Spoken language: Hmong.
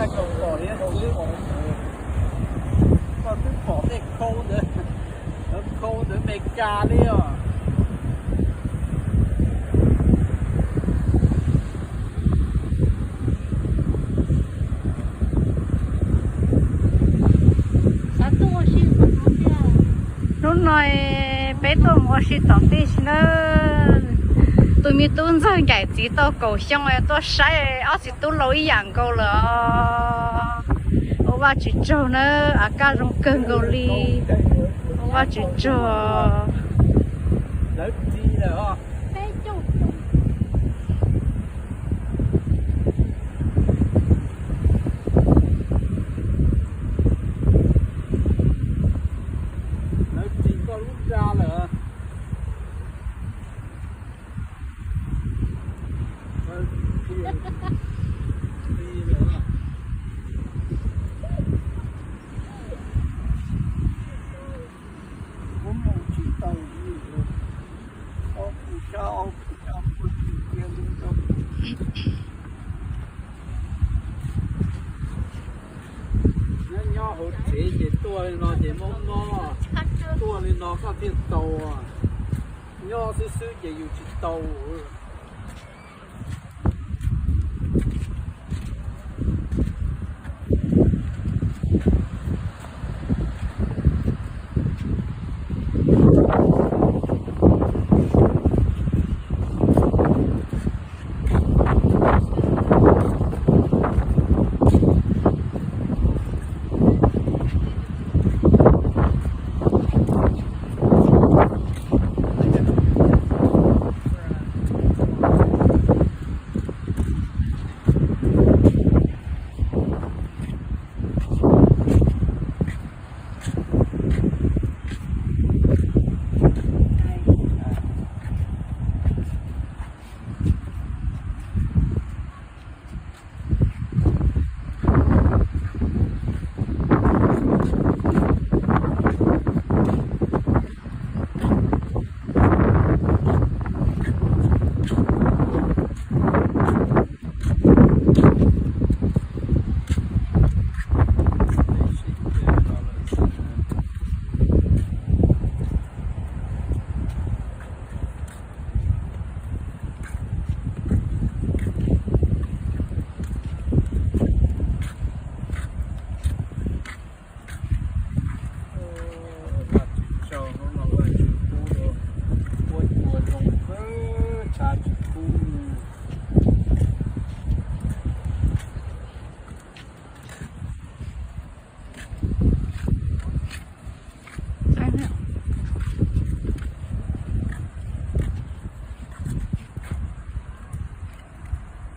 Koj twb pom tej khau ntawd, khau ntawd Meskas li os. Hnub no peb tuaj mus ua si tom teb si na. Tus me tub ntxawg ncaim txiv tau kaum xyoo tuaj saib ob txiv tub laus ib yam nkaus lawm os. Ua Vajtswv tsaug na, a kaj zoo kawg nkaus li. Ua Vajtswv tsaug. Lawv tsis koj lub da lawm. Kuv mus tsis tau li, ob pus sab ob pus sab puag tim cia li rau. Nyob nyob hauv tsev ces tuaj li no ces mob mob, tuaj li no koj thiaj tau. Nyob xwb xwb ces yus tsis tau.